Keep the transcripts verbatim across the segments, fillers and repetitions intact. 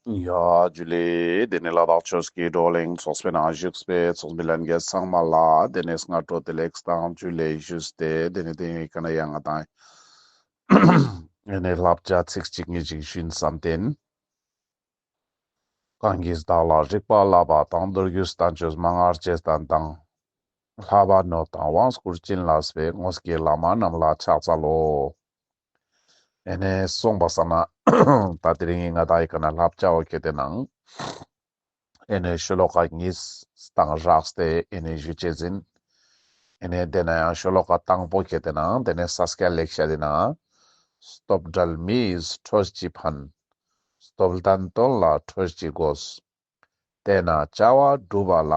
ཡ་ཇུ་ལེ། དེ་ནས་ལ་དྭགས་ཆོས་ཀྱི་བགྲོ་གླེང་ཚོགས་པའི་ནང་བཞུགས་པའི་ཚོགས་མི་ལྷན་རྒྱས་ཚང་མ་ལ་དེ་ནས་སྔ་དྲོ་བདེ་ལེགས་དང་ཇུ་ལེ་ཞུས་ཏེ། དེ་ནས་དེ་ཡི་ཀ་ན་ཡང་ང་དང་ཨེ་ནས་བསླབ་བྱ་ཚིག་གཅིག་གཉིས་ཅིག་ཞུས་བསམ་སྟེ། གང་གིས་བདག་ལ་རིག་པ་བསླབ་པ་དང་། མདོ་རྒྱུད་བསྟན་བཅོས་མན་ངག་རྗེས་བསྟན་དང་། ལྷག་པར་ནོད་དང་དབང་བསྐུར་བྱིན་བརླབས་པའི། དངོས་ཀྱི་བླ་མ་རྣམས་ལ་ཕྱག་འཚལ་ལོ། ཨེ་ནས་སོང་པ་སང་ན་ད་དེ་རིང་ང་དང་ཡི་ཀ་ན་བསླབ་བྱ་བོ་ཁེ་ཏེ་ནང་ཨེ་ནས་ཤོ་ལོ་ཀ་གཉིས་དང་སྦྲགས་ཏེ་ཨེ་ནས་ཞུ་བྱེད་ཟིན། ཨེ་ནས་དེ་ན་ཡང་ཤོ་ལོ་ཀ་དང་པོ་ཁེ་ཏེ་ནང་དེ་ནས་ས་སྐྱ་ལེགས་བཤད་དེ་ན། སྟོབས་བྲལ་མི་ཡིས་འཕྲོ་ཅི་ཕན། སྟོབས་ལྡན་དོན་ལ་འཕྲོ་ཅི་དགོས། དེས་ན་བྱ་བ་བསྒྲུབ་པ་ལ།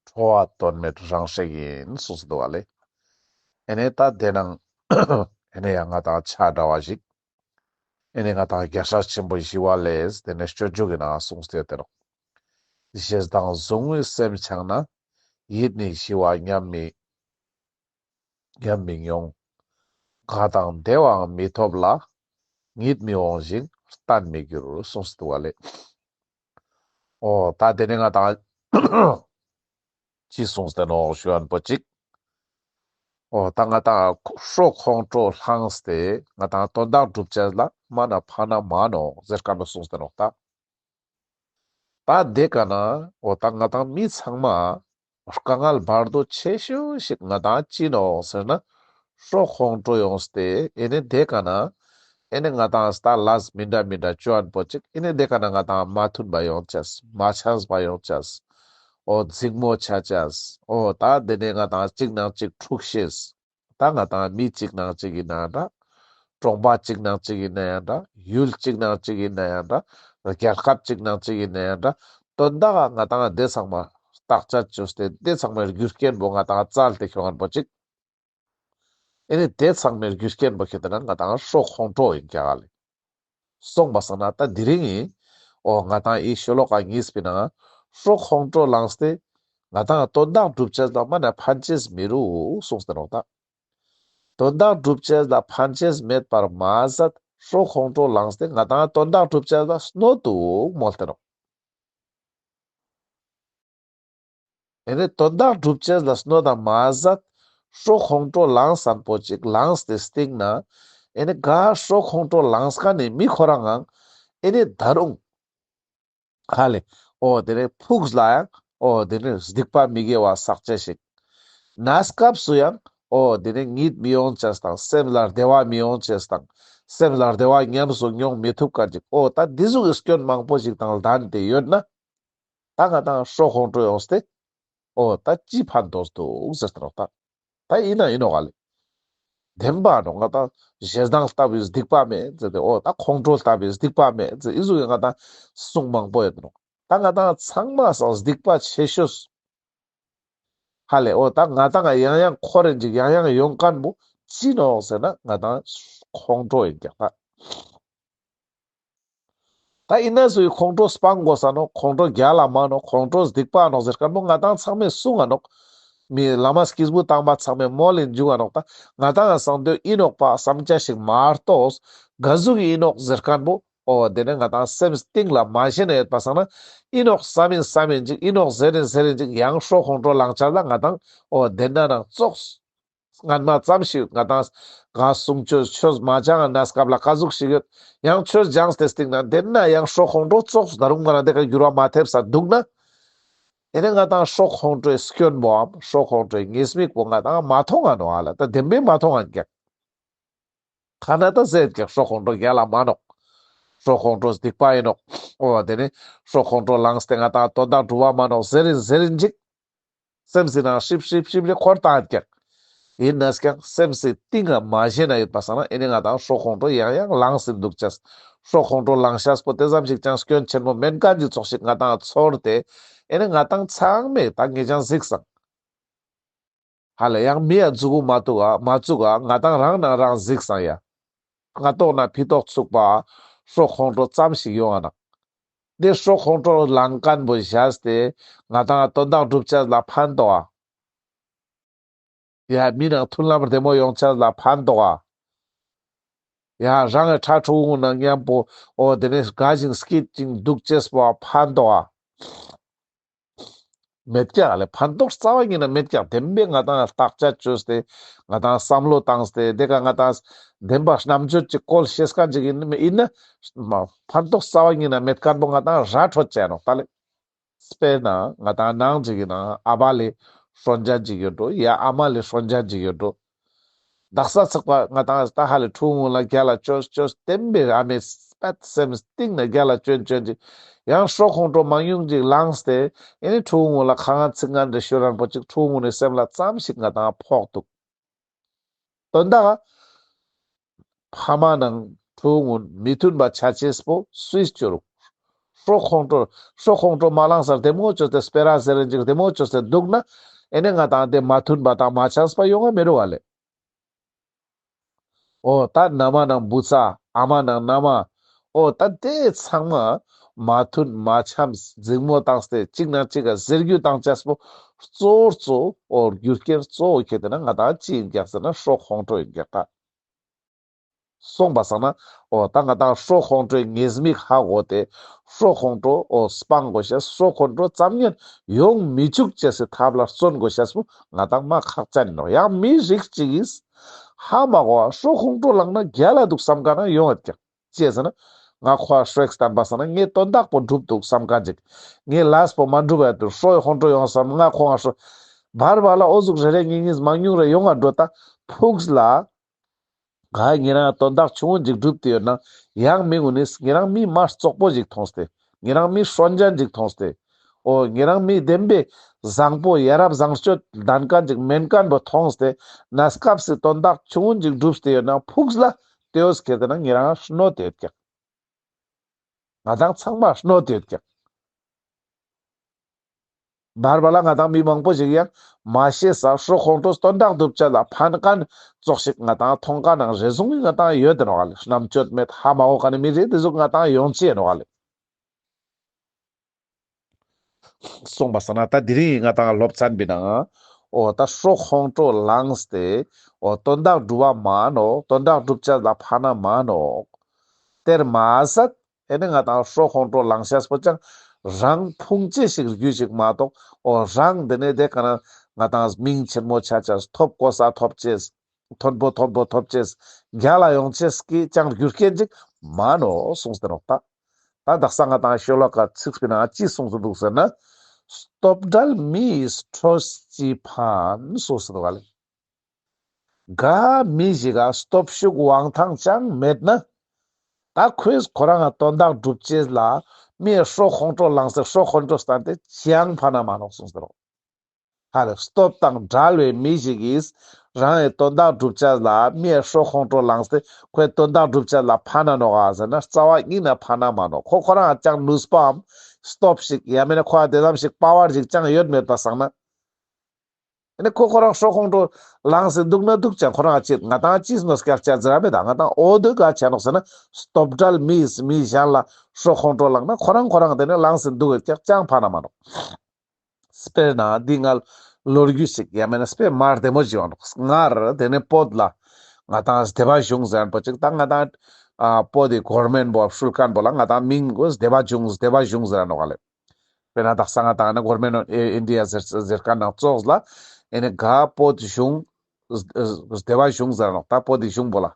ཁྲོ་བ་དོན་མེད་རང་སྲེག་ཡིན། གསུངས་སུ་འདུག་བ་ལེ། ཨེ་ནས་ད་དེ་ནང་ཨེ་ནས་ཡང་ང་དང་ཆ་འདྲ་བ་ཞིག་ཨེ་ནས་ང་དང་རྒྱལ་སྲས་ཆེན་པོ་ཞི་བ་ལྷས་དེ་ནས་སྤྱོད་འཇུག་གི་ནང་གསུངས་ཏེ་ཡོད་དེ་རོ། ཞེ་སྡང་ཟུག་རྔུའི་སེམས་འཆང་ན། ཡིད་ནི་ཞི་བ་ཉམས་མི་ཉམས་མི་མྱོང་། དགའ་དང་བདེ་བའང་མི་ཐོབ་ལ། ཉིད་མི་འོང་ཞིང་བརྟན་མི་འགྱུར། གསུངས་སུ་འདུག་བ་ལེ། ཨོ་ད་དེ་ནས་ང་དང་ཅི་གསུངས་ཏེ་ནོག་ཞུ་ཡན་པོ་ཅིག་ཨོ་ད་ང་དང་ཁོ་ཁྲོ་ཁོང་ཁྲོ་ལངས་ཏེ་ང་དང་དོན་དག་སྒྲུབ་བྱེད་ལ་མ་ན་ཕ་ན་མ་ནོག་ཟེར་ཀ་ནོ་གསུངས་ཏེ་ནོག་ད། ད་དེ་ཀ་ན་ཨོ་ད་ང་དང་མི་ཚང་མ་དཀའ་ངལ་བར་དོ་ཆེ་ཤོས་ཤིག་ང་དང་ཅི་ནོག་ཟེར་ན། ཁྲོ་ཁོང་ཁྲོ་ཡོངས་ཏེ་ཨེ་ནས་དེ་ཀ་ན་ཨེ་ནས་ང་དང་ད་ལས་མི་འདྲ་མི་འདྲ་བཅོ་ཡན་པོ་ཅིག་ཨེ་ནས་དེ་ཀ་ན་ང་དང་མ་མཐུན་པ་ཡོང་ཅེས། མ་ཆགས་པ་ཡོང་ཅེས། ཨོ་འཛིང་མོ་ཆ་ཅེས། ཨོ་ད་དེ་ནས་ང་དང་གཅིག་ནང་གཅིག་འཁྲུག་ཤེས། ད་ང་དང་མི་གཅིག་ནང་གཅིག་ཡིན་ན་འདྲ། གྲོང་པ་གཅིག་ནང་གཅིག་ཡིན་ན་ཡང་འདྲ། ཡུལ་གཅིག་ནང་གཅིག་ཡིན་ན་ཡང་འདྲ། རྒྱལ་ཁབ་གཅིག་ནང་གཅིག་ཡིན་ན་ཡང་འདྲ། དོན་དག་ང་དང་དེ་ཚང་མ་བརྟག་དཔྱད་བཅོས་ཏེ་དེ་ཚང་མའི་རྒྱུ་རྐྱེན་པོ་ང་དང་བཙལ་ཏེ་ཁྱོང་ངན་པོ་གཅིག་ཨེ་ནས་དེ་ཚང་མའི་རྒྱུ་རྐྱེན་པོ་ཁེ་ཏེ་ན་ང་དང་ཁྲོ་ཁོང་ཁྲོ་ཡིན་ཀྱག་ལེ། སོང་པ་སང་ན་ད་དེ་རིང་ཡིན། ཨོ་ང་དང་ཨི་ཤོ་ལོ་ཀ་གཉིས་པའི་ནང་ཁྲོ་ཁོང་ཁྲོ་ལངས་ཏེ་ང་དང་དོན་དག་སྒྲུབ་བྱེད་ལ་མ་ན་ཕན་ཅེས་མི་རུག་གསུངས་ཏེ་ནོག་ད། དོན་དག་སྒྲུབ་བྱེད་ལ་ཕན་ཅེས་མེད་པར་མ་ཟད་ཁྲོ་ཁོང་ཁྲོ་ལངས་ཏེ་ང་དང་དོན་དག་སྒྲུབ་བྱེད་ལ་གནོད་འདུག་མོལ་ཏེ་ནོག་ཨེ་ནས་དོན་དག་སྒྲུབ་བྱེད་ལ་གནོད་དང་མ་ཟད་ཁྲོ་ཁོང་ཁྲོ་ལངས་སམ་པོ་ཅིག་ལངས་ཏེ་སྟེང་ན་ཨེ་ནས་ག་ཁྲོ་ཁོང་ཁྲོ་ལངས་མཁན་ནི་མི་ཁོ་རང་ངང་ཨེ་ནས་ད་རུང་ཧ་ལེ་ཨོ་དེ་ནས་ཕུགས་ལ་ཡང་ཨོ་དེ་ནས་སྡིག་པ་མི་དགེ་བ་བསགས་བྱ་ཞིག་གནས་སྐབས་སུ་ཡང་ཨོ་དེ་ནས་ཉིད་མི་ཡོང་ཅེས་དང་སེམས་ལ་བདེ་བ་མི་ཡོང་ཅེས་དང་སེམས་ལ་བདེ་བ་ཉམས་སུ་མྱོང་མི་ཐུབ་མཁན་ཅིག་ཨོ་ད་འདི་ཟུག་གི་སྐྱོན་མང་པོ་ཞིག་དང་ལྡན་ཏེ་ཡོད་ན། ད་ང་དང་ཁྲོ་ཁོང་ཁྲོ་ཡོངས་ཏེ། ཨོ་ད་ཅི་ཕན་ཐོགས་འདུག་ཟེར་ཏེ་ནོག་ད། ད་ཡིན་ན་ཡིན་ནོག་ག་ལེ། བདེན་པ་ནོག་ང་དང་ཞེ་སྡང་ལྟ་བུའི་སྡིག་པ་མེད་ཟེར་ཏེ་ཨོ་ད་ཁོང་ཁྲོ་ལྟ་བུའི་སྡིག་པ་མེད་ཟེར་ཨི་ཟུག་གི་ང་དང་གསུང་མང་པོ་ཡོད་ནོག་ད་ང་དང་ཚང་མ་སང་སྡིག་པ་ཆེ་ཤོས། ཧ་ལེ་ཨོ་ད་ང་དང་ཡང་ཡང་འཁོར་རིན་ཅིག་ཡང་ཡང་ཡོང་མཁན་པོ་ཅི་ནོག་ཟེར་ན་ང་དང་ཁོང་ཁྲོ་ཡིན་ཀྱག་ད། ད་ཡིན་ན་སུའི་ཁོང་ཁྲོ་སྤང་དགོས་ས་ནོག་ཁོང་ཁྲོ་རྒྱལ་ལ་མ་ནོག་ཁོང་ཁྲོ་སྡིག་པ་ནོག་ཟེར་མཁན་པོ་ང་དང་ཚང་མས་གསུང་ང་ནོག་མི་བླ་མ་སྐྱེས་བུ་དམ་པ་ཚང་མས་མོལ་ལེན་འཇུག་ང་ནོག་ད་ང་དང་ང་སང་དོན་ཨིན་ནོག་པ་བསམ་བྱ་ཞིག་མ་གཏོགས་ག་ཟུག་གི་ཨིན་ནོག་ཟེར་མཁན་པོ་ཨོ་དེ་ནས་ང་དང་སེམས་གཏིང་ལ་མ་ཤེས་ན་ཡོད་པ་སང་ན་ཨིན་ནོག་བསམ་ཡིན་བསམ་ཡིན་ཅིག་ཨིན་ནོག་ཟེར་ཡིན་ཟེར་ཡིན་ཅིག་ཡང་ཁྲོ་ཁོང་ཁྲོ་ལངས་ཆ་ལ་ང་དང་ཨོ་དེ་འདྲ་ནང་ཙོགས། སྔན་མ་ཙམ་ཞིག་ང་དང་ག་གསུང་ཆོས་ཆོས་མ་སྦྱངས་གནས་སྐབས་ལ་ག་ཟུག་ཞིག་ཡོད། ཡང་ཆོས་སྦྱངས་ཏེ་སྟེང་ན་དེ་ན་ཡང་ཁྲོ་ཁོང་ཁྲོ་ཙོགས་ད་རུང་ང་རང་དེ་ཀ་འགྱུར་བ་མ་ཐེབས་ས་འདུག་ན། ཨེ་ནས་ང་དང་ཁྲོ་ཁོང་ཁྲོའི་སྐྱོན་པོའམ་ཁྲོ་ཁོང་ཁྲོའི་ཉེས་དམིགས་པོ་ང་དང་མ་མཐོང་ང་ནོག་ཨ་ལ་ད་བདེན་པས་མ་མཐོང་ང་ཀྱག་ཁ་ན་ད་ཟེར་ཀྱག་ཁྲོ་ཁོང་ཁྲོ་རྒྱལ་ལ་མ་ནོག་ཁྲོ་ཁོང་ཁྲོ་སྡིག་པ་ཡིན་ནོག་ཨོ་དེ་ནས་ཁྲོ་ཁོང་ཁྲོ་ལངས་ཏེ་ང་དང་དོན་དག་སྒྲུབ་པ་མ་ནོག་ཟེར་ཡིན་ཟེར་ཡིན་ཅིག་སེམས་སི་ནང་ཧྲིབ་ཧྲིབ་ཧྲིབ་ལེ་འཁོར་བཏང་ཀྱག་ཡིན་ན་ཀྱང་སེམས་སི་གཏིང་ང་མ་ཤེས་ན་ཡོད་པ་སང་ན་ཨེ་ནས་ང་དང་ཁྲོ་ཁོང་ཁྲོ་ཡང་ཡང་ལངས་སེ་འདུག་ཅེས། ཁྲོ་ཁོང་ཁྲོ་ལངས་ཤེས་པོ་དེ་ཙམ་ཞིག་ཀྱང་སྐྱོན་ཆེན་པོ་མེད་མཁན་གྱི་ཚོགས་ཤིག་ང་དང་ཚོར་ཏེ་ཨེ་ནས་ང་དང་ཚང་མས་ད་ངེད་ཅག་གཟིགས་སང་། ཧ་ལས་ཡང་མི་ཡ་མཛུ་གུ་མ་བཙུགས་ཨ་མ་བཙུགས་ཨ་ང་དང་རང་ནང་རང་གཟིགས་སང་ཡ། སྔ་ཐོག་ན་ཕི་ཐོག་ཚུགས་པ། ཁྲོ་ཁོང་ཁྲོ་ཙམ་ཞིག་ཡོང་ང་ན། དེ་ཁྲོ་ཁོང་ཁྲོ་ལངས་མཁན་པོ་བཞག་སྟེ་ང་དང་དོན་དག་སྒྲུབ་བྱ་ལ་ཕན་ཐོགས་ཨ། ཡ་མི་ནང་མཐུན་ལམ་བདེ་མོ་ཡོང་བྱ་ལ་ཕན་ཐོགས་ཨ། ཡ་རང་གི་ཁྲ་ཕྲུ་གུ་ནང་མཉམ་པོ་ཨོ་དེ་ནས་དགའ་ཞིང་སྐྱིད་ཅིང་འདུག་ཅེས་པོ་ཕན་ཐོགས་ཨ། མེད་ཀྱག་ལས་ཕན་ཐོགས་རྩ་བ་ཉིད་ནས་མེད་ཀྱག་བདེན་པའི་ང་དང་བརྟག་དཔྱད་བཅོས་ཏེ་ང་དང་བསམ་བློ་བཏང་སྟེ་དེ་ག་ང་དང་བདེན་པ་རྣམ་དཔྱོད་ཀྱི་བཀོལ་ཤེས་མཁན་ཅིག་ཡིན་ཡིན་ན་མ་ཕན་ཐོགས་རྩ་བ་ཉིད་ནས་མེད་མཁན་པོ་ང་དང་ར་འཕྲོད་བྱས་ནོག་ད་ལེ། དཔེར་ན་ང་དང་ནང་ཅིག་གི་ནང་ཨ་ཕ་ལས་སྲོག་ཆགས་ཅིག་ཡོད་འགྲོ་ཡ་ཨ་མ་ལས་སྲོག་ཆགས་ཅིག་ཡོད་འགྲོ། དག་ས་ཚགས་པ་ང་དང་ད་ཧ་ལས་ཕྲུ་གུ་ལ་རྒྱལ་ལ་བཅོས་བཅོས་བསྟན་པའི་ཨ་མའི་པད་སེམས་གཏིང་ནས་རྒྱལ་ལ་བཅོན་བཅོན་ཅིག་ཡང་སྲོག་ཁོང་ཁྲོ་མང་ཉུང་ཅིག་ལངས་ཏེ་ཨེ་ནི་ཕྲུ་གུ་ལ་ཁ་ངན་ཚིག་ངན་འདྲ་ཤོད་རན་པོ་ཅིག་ཕྲུ་གུ་ནས་སེམས་ལ་ཙམ་ཞིག་ང་དང་ཕོག་འདུག་དོན་དག་ཕ་མ་ནང་ཕྲུ་གུ་མི་མཐུན་པ་ཆ་ཆེས་པོ་སུས་བཅོ་རུག་སྲོག་ཁོང་ཁྲོ་སྲོག་ཁོང་ཁྲོ་མ་ལངས་སར་བདེ་མོ་བཅོས་ཏེ་སྤེ་ར་ཟེར་རན་ཅིག་བདེ་མོ་བཅོས་ཏེ་འདུག་ན་ཨེ་ནི་ང་དང་དེ་མ་མཐུན་པ་དང་མ་ཆགས་པ་ཡོང་ང་མི་རུ་བ་ལེ། ཨོ་ད་ན་མ་ནང་བུ་ཚ་ཨ་མ་ནང་ན་མ་ཨོ་ད་དེ་ཚང་མ་མ་མཐུན་མ་འཆམས་འཛིང་མོ་བཏང་སྟེ་གཅིག་ནང་གཅིག་ག་ཟེར་རྒྱུ་བཏང་ཆས་པོ་གཙོ་བོར་གཙོ་ཨོ་རྒྱུ་རྐྱེན་གཙོ་བོ་ཁྱེད་དེ་ན་ང་དང་ཅི་ཡིན་རྒྱག་ཟེར་ན་སྲོག་ཁོང་ཁྲོ་ཡིན་རྒྱག་ད། སོང་པ་སང་ན་ཨོ་ད་ང་དང་སྲོག་ཁོང་ཁྲོའི་ཉེས་དམིགས་ཧ་གོ་སྟེ་སྲོག་ཁོང་ཁྲོ་ཨོ་སྤང་དགོས་ཤེས་སྲོག་ཁོང་ཁྲོ་ཙམ་ཉན་ཡོང་མི་བཅུག་ཅེས་སི་ཐབས་ལ་བརྩོན་དགོས་ཤེས་པོ་ང་དང་མ་ཁག་ཅན་ནོ་ཡང་མི་རིགས་གཅིག་གིས་ཧ་མ་གོ་བ་སྲོག་ཁོང་ཁྲོ་ལངས་ན་རྒྱལ་ལ་འདུག་བསམ་ག་ན་ཡོང་ཡོད་ཀྱང་ཅེས་ཟེར་ན་ང་ཁོ་ཧ་སྲོག་བསྟན་པ་སང་ན་ངའི་དོན་དག་པོ་འགྲུབ་འདུག་བསམ་ག་ཅིག་ངའི་ལས་པོ་མ་འགྲུབ་ཡ་དུ་སྲོག་ཁོང་ཁྲོ་ཡོང་བསམ་ང་ཁོ་ཧ་སྲོག་བར་བར་ལ་ཨོ་ཟུག་རེ་རེ་གཉིས་གཉིས་མང་ཉུང་རེ་ཡོང་ང་འགྲོ་ད་ཕུགས་ལ། ག་ཉེ་རང་དོན་དག་ཆུང་ངུ་ཅིག་བསྒྲུབས་ཏེ་ཡོད་ན་ཡང་མི་ངོ་ནས་ཉེ་རང་མི་མ་བཙོག་པོ་ཞིག་མཐོང་སྟེ་ཉེ་རང་མི་སྲོག་ཅན་ཅིག་མཐོང་སྟེ་ཨོ་ཉེ་རང་མི་བདེན་པའི་བཟང་པོ་ཡ་རབས་བཟང་སྤྱོད་ལྡན་མཁན་ཅིག་མེན་མཁན་པོ་མཐོང་སྟེ་གནས་སྐབས་སུ་དོན་དག་ཆུང་ངུ་ཅིག་བསྒྲུབས་ཏེ་ཡོད་ན་ཕུགས་ལ་དེའོ་སྐྱེ་དེ་ན་ཉེ་རང་གནོད་དེ་ཡོད་ཀྱང་། ང་དང་ཚང་མ་གནོད་དེ་ཡོད་ཀྱང་། བར་བར་ལ་ང་དང་མི་མང་པོ་ཞིག་ཡང་མ་ཤེས་ས་སྲོག་ཁོང་ཁྲོ་དོན་དག་སྒྲུབ་བྱ་ལ་ཕན་མཁན་ཙོགས་ཤིག་ང་དང་མཐོང་མཁན་ནང་རེ་ཟུང་གི་ང་དང་ཡོད་དེ་ནོ་ག་ལེ། རྣམ་དཔྱོད་མེད་ཧ་མ་གོ་མཁན་ནི་མི་རེ་དེ་ཟུག་ང་དང་ཡོང་ཅི་ཡོད་ནོ་ག་ལེ། སོང་པ་སང་ན་ད་དེ་རིང་ང་དང་སློབ་ཚན་པའི་ནང་ཨོ་ད་སྲོག་ཁོང་ཁྲོ་ལངས་ཏེ་ཨོ་དོན་དག་སྒྲུབ་པ་མ་ནོ་དོན་དག་སྒྲུབ་བྱ་ལ་ཕན་ན་མ་ནོ། དེར་མ་ཟད་ཨེ་ནི་ང་དང་སྲོག་ཁོང་ཁྲོ་ལངས་ཤེས་པོ་ཅང་རང་ཕུང་བྱེད་ཞིག་རྒྱུ་ཞིག་མ་གཏོགས་ཨོ་རང་འདི་ནས་དེ་ག་ན་ང་དང་མིང་ཆེན་མོ་ཆ་ཆ་ཐོབ་གོ་ས་ཐོབ་ཅེས་མཐོན་པོ་མཐོན་པོ་ཐོབ་ཅེས་རྒྱ་ལ་ཡོང་ཅེས་ཀྱི་ཅང་རྒྱུ་རྐྱེན་ཅིག་མ་ནོ་གསུངས་ཏེ་ནོག་ད། ད་དག་ས་ང་དང་ཤོ་ལོ་ཀ་ཚིགས་པའི་ནང་ཅི་གསུངས་སུ་འདུག་ཟེར་ན། སྟོབས་དྲལ་མི་ཡིས་ཁྲོས་ཅི་ཕན་གསུངས་སུ་འདུག་ག་ལེ། ག་མི་ཞིག་ག་སྟོབས་ཤུགས་དབང་ཐང་ཅང་མེད་ན། ད་ཁོས་ཁོ་རང་ང་དོན་དག་སྒྲུབ་ཅེས་ལ་མིའི་སྲོག་ཁོང་ཁྲོ་ལངས་སེ་སྲོག་ཁོང་ཁྲོ་བསྟན་ཏེ་ཅང་ཕན་ན་མ་ནོག་གསུངས་ཟེར་རོ། ཧ་ལེ་སྟོབས་དང་བྲལ་བའི་མི་ཞིག་གིས་རང་གི་དོན་དག་སྒྲུབ་ཅེས་ལ་མིའི་སྲོག་ཁོང་ཁྲོ་ལངས་ཏེ་ཁོའི་དོན་དག་སྒྲུབ་ཅེས་ལ་ཕན་ན་ནོག་ག་ཟེར་ན་རྩ་བ་ཉིད་ནས་ཕན་ན་མ་ནོག་ཁོ་ཁོ་རང་ཅང་ནུས་པའམ་སྟོབས་ཤིག་ཡང་མིན་ན་ཁོ་ཨ་དེ་ཙམ་ཞིག་པ་ཝར་ཞིག་ཅང་ཡོད་མེད་པ་སང་ན། ཨ་ནི་ཁོ་ཁོ་རང་སྲོག་ཁོང་ཁྲོ་ལངས་སེ་འདུག་ན་འདུག་ཅང་ཁོ་རང་ཅི་ང་དང་ཅིས་ནོ་སྐྱར་ཅག་ཟེར་ར་མེད་ད་ང་དང་འོ་དེ་ག་ཆ་ནོག་ཟེར་ན་སྟོབས་དྲལ་མི་ཡིས་མི་གཞན་ལ་སྲོག་ཁོང་ཁྲོ་ལངས་ན་ཁོ་རང་ཁོ་རང་དེ་ནས་ལངས་སེ་འདུག་ཡོད་ཀྱང་ཅང་ཕན་ན་མ་ནོག་དཔེར་ན་འདི་ང་ལོ་རྒྱུས་ཤིག་ཡང་མིན་ན་དཔེ་མ་བདེ་མོ་ཅིག་ཡོང་ནོག་སྔར་དེ་ནས་བོད་ལ་ང་དང་སྡེ་པ་གཞུང་ཟེར་མཁན་པོ་ཅིག་ད་ང་དང་ཨ་བོད་དེ་གོར་མེན་པོ་ཧྲུལ་མཁན་པོ་ལ་ང་དང་མིང་གོ་སྡེ་པ་གཞུང་སྡེ་པ་གཞུང་ཟེར་ནོག་ལེ། དཔེར་ན་དག་ས་ང་དང་ནི་གོར་མེན་ཨོཕ་ཨིན་ཌི་ཡ་ཟེར་ཟེར་མཁན་ནང་ཙོགས་ལ་ཨེ་ནི་ག་བོད་གཞུང་སྡེ་པ་གཞུང་ཟེར་ནོག་ད་བོད་དེ་གཞུང་པོ་ལ།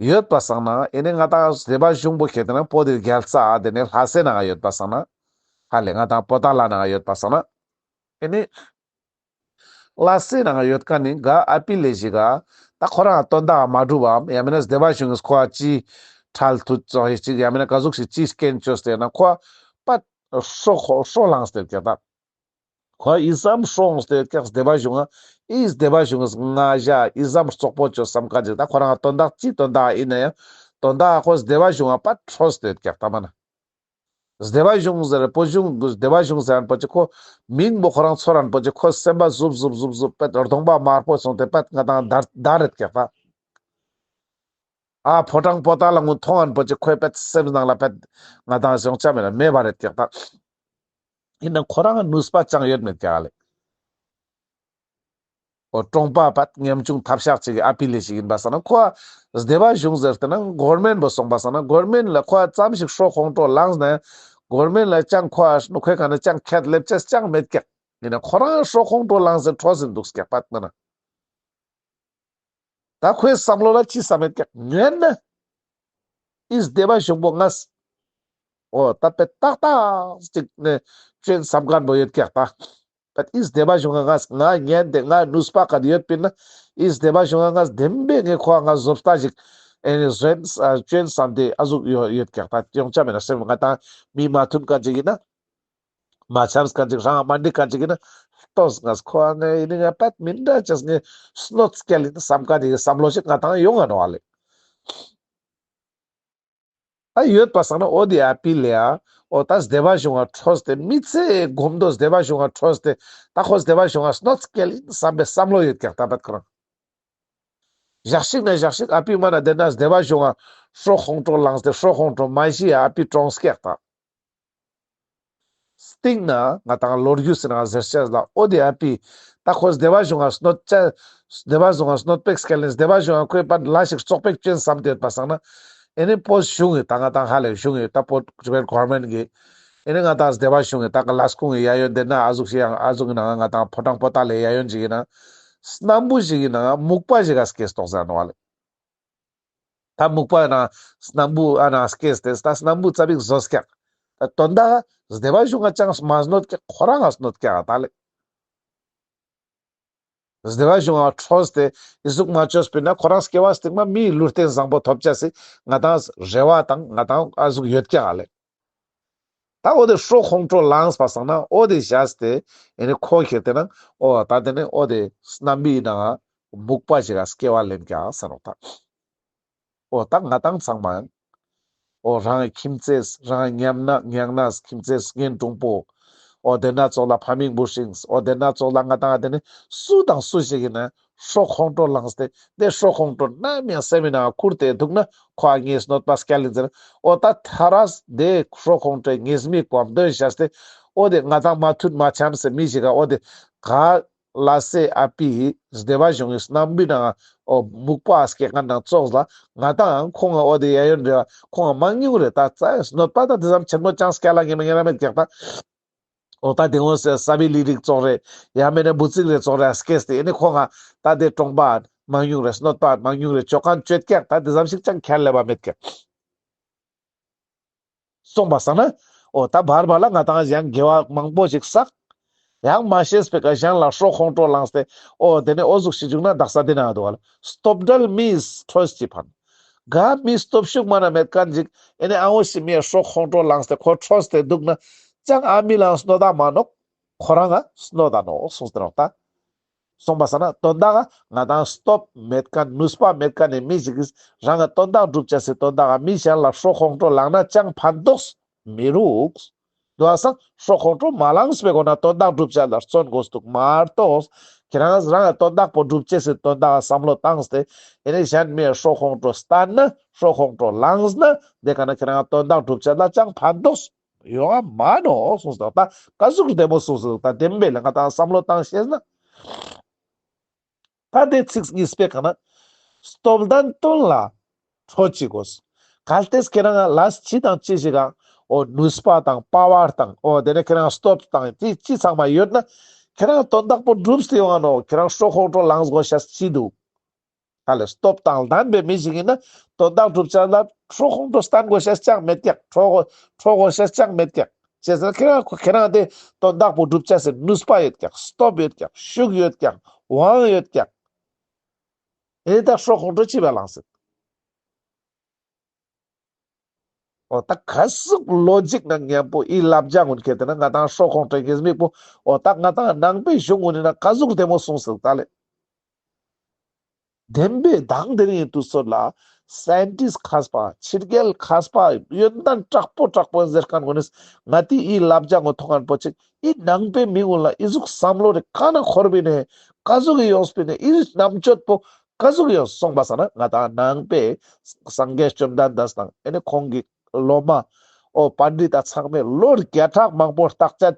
ཡོད་པ་སང་ན་ཨེ་ནི་ང་དང་སྡེ་པ་གཞུང་པོ་ཁྱེད་དེ་ན་བོད་དེ་རྒྱལ་ས་ཨ་དེ་ནི་ལྷ་སའི་ནང་ཡོད་པ་སང་ན། ཧ་ལེ་ང་དང་པོ་ཏཱ་ལ་ནང་ཡོད་པ་སང་ན། ཨེ་ནི། ལྷ་སའི་ནང་ཡོད་མཁན་ནི་ག་ཨ་པི་ལེ་ཞིག་ག་ད་ཁོ་རང་དོན་དག་མ་འགྲུབ་བམ་ཡང་མིན་ན་སྡེ་པ་གཞུང་གིས་ཁོ་ཨ་ཅི་ཁྲལ་ཐུད་ཙོག་ཡི་ཅིག་ཡང་མིན་ན་ག་ཟུག་ཞིག་ཅི་སྐྱོན་བཅོས་ཏེ་ན་ཁོ་ཨ་པ་སྲོག་ཁོ་སྲོག་ལངས་ཏེ་ཀྱག་ད། ཁོ་ཨི་ཙམ་སྲོག་ལངས་ཏེ་ཀྱག་སྡེ་པ་གཞུང་ཨ་ཨི་སྡེ་པ་གཞུང་གིས་ང་ཞ་ཨི་ཙམ་བཙོག་པོ་བཅོས་བསམ་མཁན་ཅིག་ད་ཁོ་རང་དོན་དག་ཅི་དོན་དག་ཡིན་ན་ཡང་དོན་དག་ཁོ་སྡེ་པ་གཞུང་ཨ་པ་ཁྲོས་ཏེ་ཀྱག་ད་མ་ན། སྡེ་པ་གཞུང་ཟེར་བོད་གཞུང་སྡེ་པ་གཞུང་ཟེར་རན་པོ་ཅིག་ཁོ་མིང་པོ་ཁོ་རང་ཚོར་རན་པོ་ཅིག་ཁོ་སེམས་པ་ཟུབ་ཟུབ་ཟུབ་ཟུབ་པད་གདོང་པ་དམར་པོ་སོང་སྟེ་པད་ང་དང་འདར་འདར་རེད་ཀྱག་ད། ཨ་ཕོ་བྲང་པོ་ཏཱ་ལ་ངུ་མཐོང་རན་པོ་ཅིག་ཁོའི་པད་སེམས་ནང་ལ་པད་ང་དང་སྦྱོང་ཆ་མེད་ན་མེད་པ་རེད་ཀྱག་ད། ཡིན་ན་ཁོ་རང་ནུས་པ་ཅང་ཡོད་མེད་ཀྱག་ལེ། གྲོང་པ་པད་ཉམ་ཆུང་ཐབས་ཤག་ཅིག་གི་ཨ་པི་ལེ་ཞིག་ཡིན་པ་སང་ན་ཁོ་སྡེ་པ་གཞུང་ཟེར་ཏེ་ན་གོར་མེན་པོ་སོང་པ་སང་ན་གོར་མེན་ལ་ཁོ་ཙམ་ཞིག་ཧྲོ་ཁོང་ཁྲོ་ལངས་ན་གོར་མེན་ལ་ཅང་ཁོ་ཨ་ཁོའི་ག་ན་ཅང་ཁྱད་ལེབ་ཅེས་ཅང་མེད་ཀྱག་ཡིན་ན་ཁོ་རང་ཧྲོ་ཁོང་ཁྲོ་ལངས་ཟེར་ཁྲོ་ཟིན་འདུག་ཀྱག་པད་ན་ན། ད་ཁོའི་བསམ་བློ་ལ་ཅི་བསམ་མེད་ཀྱག་ཉན་ན། ཨིས་སྡེ་པ་གཞུང་པོ་ངས། ཨོ་ད་པེ་ཏག་ཏག་ཅིག་ནས་ཅོན་བསམ་མཁན་པོ་ཡོད་ཀྱག་ད། པད་ཨིས་སྡེ་པ་གཞུང་ང་ངས་ང་ཉན་ཏེ་ང་ནུས་པ་ག་ཡོད་པིན་ན། ཨིས་སྡེ་པ་གཞུང་ང་ངས་བདེན་པའི་ངས་ཁོ་ང་བཟོ་ལྟ་ཞིག་ཨེ་ནི་བཟོན་ཅོན་བསམ་སྟེ་ཨ་ཟུག་ཡོད་ཡོད་ཀྱག་ད་ཡོང་ཆ་མེད་ན་སེམས་ང་དང་མི་མ་མཐུན་མཁན་ཅིག་ཡིན་ན། མ་འཆམས་མཁན་ཅིག་རང་མ་འགྲིག་མཁན་ཅིག་ཡིན་ན། ལྟོས་ངས་ཁོ་ཨ་ངས་ཡིན་ནི་ང་པད་མི་འདྲ་ཅེས་ངས་སྣོད་སྐྱེལ་ཡིན་བསམ་མཁན་ཅིག་བསམ་བློ་ཞིག་ང་དང་ཡོང་ང་ནོ་ཨ་ལེ། ད་ཡོད་པ་སང་ན་ཨོ་དེ་ཨ་པི་ལེ་ཨ། ཨོ་ད་སྡེ་པ་གཞུང་ང་ཁྲོས་ཏེ་མི་ཚེ་གོམ་དོ་སྡེ་པ་གཞུང་ང་ཁྲོས་ཏེ་ད་ཁོ་སྡེ་པ་གཞུང་ང་སྣོད་སྐྱེལ་ཡིན་བསམ་པའི་བསམ་བློ་ཡོད་ཀྱག་ད་པད་ཁོ་རང་། ཞག་ཞིག་ན་ཞག་ཞིག་ཨ་པི་མ་ན་དེ་ན་སྡེ་པ་གཞུང་ང་ཧྲོ་ཁོང་ཁྲོ་ལངས་ཏེ་ཧྲོ་ཁོང་ཁྲོ་མ་ཤི་ཡ་ཨ་པི་གྲོངས་ཀྱག་ད། སྟེང་ན་ང་དང་ལོ་རྒྱུས་ཟེར་ན་ཟེར་ཤེས་ལ་ཨོ་དེ་ཨ་པི། ད་ཁོ་སྡེ་པ་གཞུང་ང་སྣོད་ཅ། སྡེ་པ་གཞུང་ང་སྣོད་པེག་སྐལ་ལེན་སྡེ་པ་གཞུང་ང་ཁོའི་པར་ལ་ཞིག་བཙོག་པེག་ཅོན་བསམ་དེ་ཡོད་པ་སང་ན། ཨེ་ནི་བོད་གཞུང་གི་ད་ང་དང་ཧ་ལས་གཞུང་གི་ད་བོད་ཇུ་བེར་གོར་མེན་གི། ཨེ་ནི་ང་དང་སྡེ་པ་གཞུང་གི་ད་ག་ལ་སྐུང་གི་ཡ་ཡོན་དེ་ན་ཨ་ཟུག་ཤི་ཡང་ཨ་ཟུག་གི་ནང་ང་དང་ཕོ་བྲང་པོ་ཏ་ལེ་ཡ་ཡོན་ཅིག་གི་ན། སྣམ་བུ་ཞིག་གི་ནང་སྨུག་པ་ཞིག་ག་སྐྱེས་ཏོག་ཟེར་ནོ་བ་ལེ། ད་སྨུག་པ་ན་སྣམ་བུ་ཨ་ན་སྐྱེས་ཏེ་ད་སྣམ་བུ་ཙ་པིག་བཟོ་སྐྱག་ད་དོན་དག་སྡེ་པ་གཞུང་ང་ཅང་མ་སྣོད་ཀྱག་ཁོ་རང་ང་སྣོད་ཀྱག་ད་ལེ། སྡེ་པ་གཞུང་ང་ཁྲོས་ཏེ་ཨི་ཟུག་མ་ཅོས་པིན་ན་ཁོ་རང་སྐྱེ་བ་སྟིང་མ་མིའི་ལུས་རྟེན་བཟང་པོ་ཐོབ་ཅེས་སི་ང་དང་རེ་བ་དང་ང་དང་ཨ་ཟུག་ཡོད་ཀྱག་ལེ། ད་ཨོ་དེ་ཧྲོ་ཁོང་ཁྲོ་ལངས་པ་སང་ན་ཨོ་དེ་བཞག་སྟེ་ཨེ་ནི་ཁོ་ཁྱེར་ཏེ་ན་ཨོ་ད་དེ་ནི་ཨོ་དེ་སྣམ་བུའི་ནང་སྨུག་པ་ཞིག་ལ་སྐྱེ་བ་ལེན་ཀྱག་ཟེར་ནོ་ད། ཨོ་ད་ང་དང་ཚང་མ་ཨོ་རང་ཁྱིམ་མཚེས་རང་ཉམས་ན་ཉང་ན་ཁྱིམ་མཚེས་གཉེན་དྲུང་པོ། ཨོ་དེ་ན་ཙོགས་ལ་ཕ་མིང་བུ་སྲིང་། ཨོ་དེ་ན་ཙོགས་ལ་ང་དང་དེ་ནི་སུ་དང་སུ་ཞིག་ཡིན་ན། ཧྲོ་ཁོང་ཁྲོ་ལངས་ཏེ་དེ་ཧྲོ་ཁོང་ཁྲོ་ནམ་ཡང་སེམས་མི་ནང་ཁུར་ཏེ་འདུག་ན་ཁོ་ཨ་ངེས་གནོད་པ་སྐྱལ་ལེ་ཟེར། ཨོ་ད་ཐ་རས་དེ་ཧྲོ་ཁོང་ཁྲོའི་ཉེས་དམིགས་གོམ་དོན་བྱས་ཏེ་ཨོ་དེ་ང་དང་མ་མཐུན་མ་འཆམ་སེ་མི་ཞིག་ག་ཨོ་དེ་ག་ལ་སེ་ཨ་པི་སྡེ་པ་གཞུང་གི་སྣམ་བུའི་ནང་ཨོ་སྨུག་པ་སྐྱེ་མཁན་ནང་ཙོགས་ལ་ང་དང་ཁོང་ང་ཨོ་དེ་ཡ་ཡོན་རེ་བ་ཁོང་ང་མང་ཉུང་རེ་ད་རྩ་གནོད་པ་ད་དེ་ཙམ་ཆེན་མོ་ཅང་སྐྱལ་ལ་ངེས་མ་ངེས་ར་མེད་ཀྱག་ད། ཨོ་ད་དེ་འོ་ཟེར་ས་བི་ལི་རིགས་ཙོགས་རེད། ཡང་མིན་ན་འབུ་ཙིག་རེ་ཙོགས་རེ་སྐྱེས་ཏེ་ཨེ་ནི་ཁོ་ང་ད་དེ་གྲོང་པ་མང་ཉུང་རེ་གནོད་པ་མང་ཉུང་རེ་ཅོ་མཁན་ཅོད་ཀྱག་ད་དེ་ཙམ་ཞིག་ཅང་ཁྱད་ལས་པ་མེད་ཀྱག་སོང་པ་སང་ན་ཨོ་ད་བར་བར་ལ་ང་དང་ཡང་དགེ་བ་མང་པོ་ཞིག་བསགས། ཡང་མ་ཤེས་པའི་ཀ་གཞན་ལ་ཧྲོ་ཁོང་ཁྲོ་ལངས་ཏེ་ཨོ་དེ་ནི་ཨོ་ཟུག་ཞིག་བྱུང་ན་དག་ས་དེ་ན་འདུག་བ་ལ་སྟོབས་འབྲལ་མིས་ཁྲོས་ཀྱི་ཕན། ག་མི་སྟོབས་ཤུགས་མ་ན་མེད་མཁན་ཅིག་ཨེ་ནི་ཨ་འོ་ཞི་མིའི་ཧྲོ་ཁོང་ཁྲོ་ལངས་ཏེ་ཁོ་ཁྲོས་ཏེ་འདུག་ན། ཅང་ཨ་མི་ལའང་གནོད་ད་མ་ནོག་ཁོ་རང་ང་གནོད་ད་ནོག་གསུངས་ཏེ་རོགས་ད། སོང་པ་ས་ན་དོན་དག་ང་དང་སྟོབས་མེད་མཁན་ནུས་པ་མེད་མཁན་ནི་མི་ཞིག་གིས་རང་ང་དོན་དག་སྒྲུབ་བྱ་སའི་དོན་དག་མི་གཞན་ལ་ཧྲོ་ཁོང་ཁྲོ་ལངས་ན་ཅང་ཕན་ཐོགས་མི་རུག་དུ་བ་སང་ཧྲོ་ཁོང་ཁྲོ་མ་ལངས་པའི་སྒོ་ན་དོན་དག་སྒྲུབ་བྱ་ལ་བརྩོན་དགོས་འདུག་མ་གཏོགས་ཁྱེད་རང་རང་ང་དོན་དག་པོ་སྒྲུབ་བྱེད་སའི་དོན་དག་བསམ་བློ་བཏང་སྟེ་ཨེ་ནི་གཞན་མིའི་ཧྲོ་ཁོང་ཁྲོ་བསྟན་ན་ཧྲོ་ཁོང་ཁྲོ་ལངས་ན་དེ་ག་ན་ཁྱེད་རང་དོན་དག་སྒྲུབ་བྱ་ལ་ཅང་ཕན་ཐོགས་ཡོང་ང་མ་ནོག་གསུངས་སོ། ད་ག་ཟུག་བདེ་མོ་གསུངས་སོ། ད་བདེན་པའི་ལས་ང་དང་བསམ་བློ་བཏང་ཤེས་ན། ད་དེ་ཚིག་གཉིས་པའི་ག་ན། སྟོབས་ལྡན་དོན་ལ་ཁྲོ་ཅི་དགོས། གལ་ཏེ་ཁྱེད་རང་ལ་ཅི་དང་ཅི་ཞིག་ག་ཨོ་ནུས་པ་དང་པ་ཝར་དང་ཨོ་དེ་ནས་ཁྱེད་རང་སྟོབས་དང་ཅི་ཅི་ཚང་མ་ཡོད་ན་ཁྱེད་རང་དོན་དག་པོ་འགྲུབ་སྟེ་ཡོང་ང་ནོག་ཁྱེད་རང་ཧྲོ་ཁོང་ཁྲོ་ལངས་དགོས་ཤེས་ཅི་འདུག་ད་ལས་སྟོབས་དང་ལྡན་པའི་མི་ཞིག་ཡིན་ན་དོན་དག་སྒྲུབ་བྱ་ལ་ཁྲོ་ཁོང་ཁྲོ་བསྟན་དགོས་ཤེས་ཅང་མེད་ཀྱག་ཁྲོ་དགོས་ཁྲོ་དགོས་ཤེས་ཅང་མེད་ཀྱག་ཅེས་ཟེར་ཁྱེད་རང་ཁྱེད་རང་དེ་དོན་དག་པོ་སྒྲུབ་བྱ་ཟེར་ནུས་པ་ཡོད་ཀྱག་སྟོབས་ཡོད་ཀྱག་ཤུགས་ཡོད་ཀྱག་དབང་ཡོད་ཀྱག་ཨེ་ད་ཁྲོ་ཁོང་ཁྲོ་ཅི་བས་ལངས་ཟེར། ཨོ་ད་ག་ཟུག་ལོ་ཇིག་ནང་མཉམ་པོ་ཨི་ལབ་རྒྱ་ངུན་ཁྱེར་ཏེ་ན་ང་དང་ཧྲོ་ཁོང་ཁྲོའི་ངེས་དམིགས་པོ་ཨོ་ད་ང་དང་ནང་པའི་གཞུང་ངུན་ན་ག་ཟུག་བདེ་མོ་གསུངས་ཟེར་ད་ལེ། བདེན་པའི་དང་དེ་རིང་དུས་ཚོད་ལ་སའེན་ཊིསཊ་མཁས་པ་ཕྱི་རྒྱལ་མཁས་པ་ཡོན་ཏན་དྲག་པོ་དྲག་པོ་ཟེར་མཁན་ངུན་ནི་ང་དེ་ཨི་ལབ་རྒྱ་ངུན་མཐོང་མཁན་པོ་ཅིག་ཨི་ནང་པའི་མི་ངུན་ལ་ཨི་ཟུག་བསམ་བློ་རེ་ག་ན་འཁོར་བི་ནས་ག་ཟུག་གི་ཡོངས་པི་ནས་ཨི་རྣམ་དཔྱོད་པོ། ག་ཟུག་ཡོད་སོང་པ་སང་ན་ང་དང་ནང་པའི་སངས་རྒྱས་བཅོམ་ལྡན་འདས་དང་ཨེ་ནི་ཁོང་གི་སློབ་མ། ཨོ་པཎྜི་ཏ་ཚང་མས་ལོ་བརྒྱ་ཕྲག་མང་པོ་བརྟག་དཔྱད་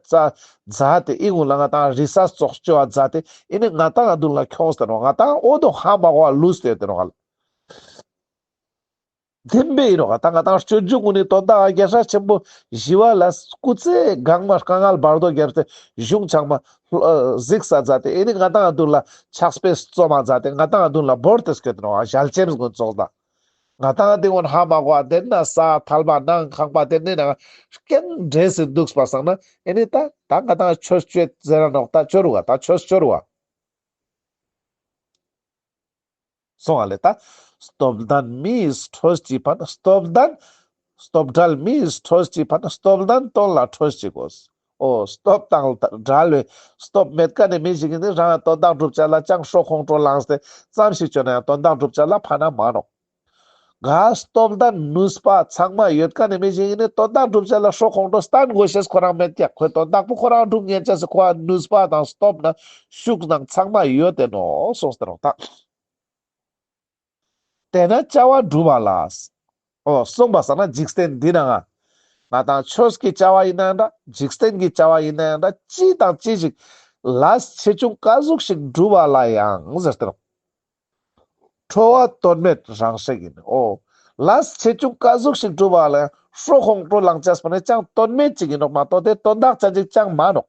མཛད་དེ་ཨི་ངུ་ལ་ང་ཏང་རི་སར་ཙོགས་བཅོ་བ་མཛད་དེ་ཨི་ནི་ང་ཏང་ང་དུན་ལ་ཁྱོངས་ཏེ་ནོག་ང་ཏང་ཨོ་དོ་ཧ་མ་གོ་བ་ལུས་ཏེ་ཡོད་དེ་ནོག་ལེ། བདེན་པའི་ཡིན་ནོག་ད་ང་ཏང་སྤྱོད་འཇུག་གུན་ནི་དོན་དག་རྒྱལ་སྲས་ཆེན་པོ་ཞི་བ་ལྷ་སྐུ་ཚེ་གང་མ་དཀའ་ངལ་བར་དོ་བརྒྱབ་སྟེ་གཞུང་ཚང་མ་གཟིགས་ས་མཛད་དེ་ཨི་ནི་ང་ཏང་ང་དུན་ལ་ཕྱག་དཔེ་རྩོམ་མ་མཛད་དེ་ང་ཏང་ང་དུན་ལ་བོར་ཏེ་སྐྱོད་དེ་ནོག་ཞལ་ཆེམས་གུན་ཙོགས་ད། ང་ཏང་དེ་སྔོན་ཧ་མ་གོ་བ་དེ་ན་ས་ཐལ་བ་ནང་ཁང་པ་དེ་ནས་ན་རྐྱང་འདྲེས་སུ་འདུག་པ་སང་ན་ཨེ་ནི་ད་ད་ང་ཏང་ཆོས་སྤྱོད་ཟེར་ར་ནོག་ད་ཆོ་རུ་བ་ད་ཆོས་ཆོ་རུ་བ་སོང་བ་ལེ། ད་སྟོབས་ལྡན་མི་ཡིས་ཁྲོས་ཀྱི་ཕན་སྟོབས་ལྡན་སྟོབས་བྲལ་མི་ཡིས་ཁྲོས་ཀྱི་ཕན་སྟོབས་ལྡན་དོན་ལ་ཁྲོས་ཀྱི་དགོས། ཨོ་སྟོབས་དང་བྲལ་བའི་སྟོབས་མེད་མཁན་ནི་མི་ཞིག་ཡིན་ན་རང་དོན་དག་སྒྲུབ་བྱ་ལ་ཅང་ཤོ་ཁོང་ཁྲོ་ལངས་ཏེ་ཙམ་ཞིག་བྱོས་ན་ཡང་དོན་དག་སྒྲུབ་བྱ་ལ་ཕན་མ་ནོག་ག་སྟོབས་དང་ནུས་པ་ཚང་མ་ཡོད་མཁན་ནི་མི་ཞིག་ཡིན་ན་དོན་དག་སྒྲུབ་བྱ་ལ་ཤོ་ཁོང་ཁྲོ་སྟན་དགོས་ཤེས་ཁོ་རང་མེད་ཀྱག་ཁོའི་དོན་དག་པོ་ཁོ་རང་སྒྲུབ་ཉན་ཆ་སི་ཁོ་ནུས་པ་དང་སྟོབས་ན་ཤུགས་དང་ཚང་མ་ཡོད་དེ་ནོག་གསུངས་ཏེ་ནོག་ད། དེས་ན་བྱ་བ་སྒྲུབ་པ་ལ། ཨོ་གསུངས་པ་སང་ན་འཇིག་རྟེན་འདི་ན་ང་ང་ཏང་ཆོས་ཀྱི་བྱ་བ་ཡིན་ན་ཡང་འདྲ་འཇིག་རྟེན་གྱི་བྱ་བ་ཡིན་ན་ཡང་འདྲ་ཅི་དང་ཅི་ཞིག་ལས་ཆེ་ཆུང་ག་ཟུག་ཞིག་སྒྲུབ་པ་ལ་ཡང་ཟེར་ཏེ་ནོག་ཁྲོ་བ་དོན་མེད་རང་ཧྲེག་ཡིན། ཨོ། ལས་ཆེ་ཆུང་ག་ཟུག་ཞིག་སྒྲུབ་པ་ལ་ཡང་ཤོ་ཁོང་ཁྲོ་ལངས་ཅེས་པོ་ནི་ཅང་དོན་མེད་ཅིག་ཡིན་ནོག་མ་གཏོགས་དེ་དོན་དག་ཅན་ཅིག་ཅང་མ་ནོག་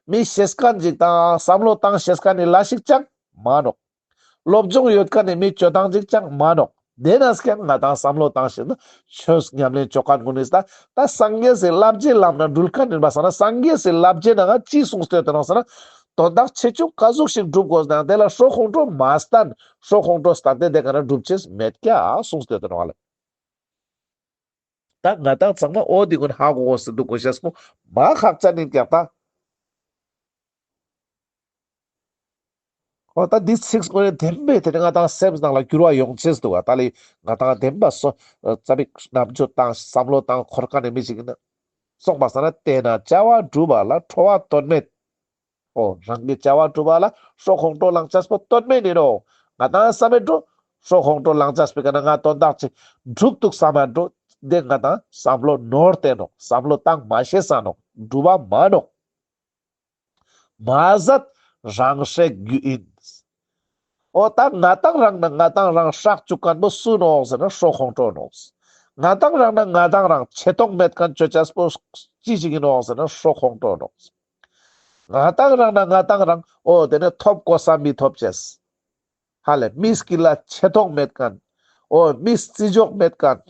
མི་ཤེས་མཁན་ཅིག་དང་བསམ་བློ་བཏང་ཤེས་མཁན་ནི་ལས་ཤིག་ཅང་མ་ནོག་སློབ་སྦྱོང་ཡོད་མཁན་ནི་མི་སྤྱོད་སྟངས་ཅིག་ཅང་མ་ནོག་དེ་ན་སྐྱང་ང་ཏང་བསམ་བློ་བཏང་ཤེས་ན་ཆོས་ཉམས་ལེན་བཅོ་མཁན་ཀུན་ནི་ད་ད་སངས་རྒྱས་སི་བསླབ་བྱའི་ལམ་ན་འགྲུལ་མཁན་ཡིན་པ་སང་ན་སངས་རྒྱས་སི་བསླབ་བྱའི་ནང་ང་ཅི་གསུངས་ཏེ་ཡོད་དེ་ནོག་ཟེར་ན། དོན་དག་ཆེ་ཆུང་ག་ཟུག་ཞིག་སྒྲུབ་དགོས་ན་དེ་ལ་ཤོ་ཁོང་ཁྲོ་མ་སྟན། ཤོ་ཁོང་ཁྲོ་སྟན་ཏེ་དེ་ག་ན་སྒྲུབ་ཅེས་མེད་ཀྱག་གསུངས་ཏེ་ཡོད་དེ་ནོག་ལེ། ད་ང་ཏང་ཚང་མ་ཨོ་དེ་ཀུན་ཧ་གོ་གོ་སི་འདུག་གོ་ཤེས་པོ་མ་ཁག་ཅན་ཡིན་ཀྱག་ད། ཨོ་ད་འདི་ཚིག་ཀུན་ནི་བདེན་པའི་དེ་ནི་ང་ཏང་སེམས་ནང་ལ་འགྱུར་བ་ཡོང་ཅེས་འདུག་བ། ད་ལི་ང་ཏང་བདེན་པ་སོ་ཙ་པིག་རྣམ་དཔྱོད་དང་བསམ་བློ་དང་འཁོར་མཁན་ནི་མི་ཞིག་ཡིན་ན། སོང་པ་སང་ན་དེས་ན་བྱ་བ་སྒྲུབ་པ་ལ་ཁྲོ་བ་དོན་མེད། ཨོ་རང་གི་བྱ་བ་སྒྲུབ་པ་ལ་ཤོ་ཁོང་ཁྲོ་ལངས་ཅེས་པོ་དོན་མེད་ཡིན་ནོག་ང་ཏང་བསམ་མེད་འགྲོ། ཤོ་ཁོང་ཁྲོ་ལངས་ཅེས་པོའི་ཀ་ན་ང་དོན་དག་ཅིག་སྒྲུབ་ཐུབ་བསམ་མེད་འགྲོ། དེ་ང་ཏང་བསམ་བློ་ནོར་ཏེ་ནོག་བསམ་བློ་བཏང་མ་ཤེས་ས་ནོག་སྒྲུབ་པ་མ་ནོག་མ་ཟད་རང་ཧྲེག་རྒྱུ་ཡིན། ཨོ་ད་ང་ཏང་རང་ན་ང་ཏང་རང་ཧྲག་བཅུག་མཁན་པོ་སུ་ནོག་ཟེར་ན་ཤོ་ཁོང་ཁྲོ་ནོག་ང་ཏང་རང་ན་ང་ཏང་རང་ཆེ་མཐོང་མེད་མཁན་ཅོ་ཅེས་པོ་ཅི་ཞིག་ཡིན་ནོག་ཟེར་ན་ཤོ་ཁོང་ཁྲོ་ནོག་ང་ཏང་རང་ན་ང་ཏང་རང་ཨོ་དེ་ནས་ཐོབ་གོ་ས་མི་ཐོབ་ཅེས། ཧ་ལས་མི་སྐྱིད་ལ་ཆེ་མཐོང་མེད་མཁན། ཨོ་མི་བརྩི་འཇོག་མེད་མཁན།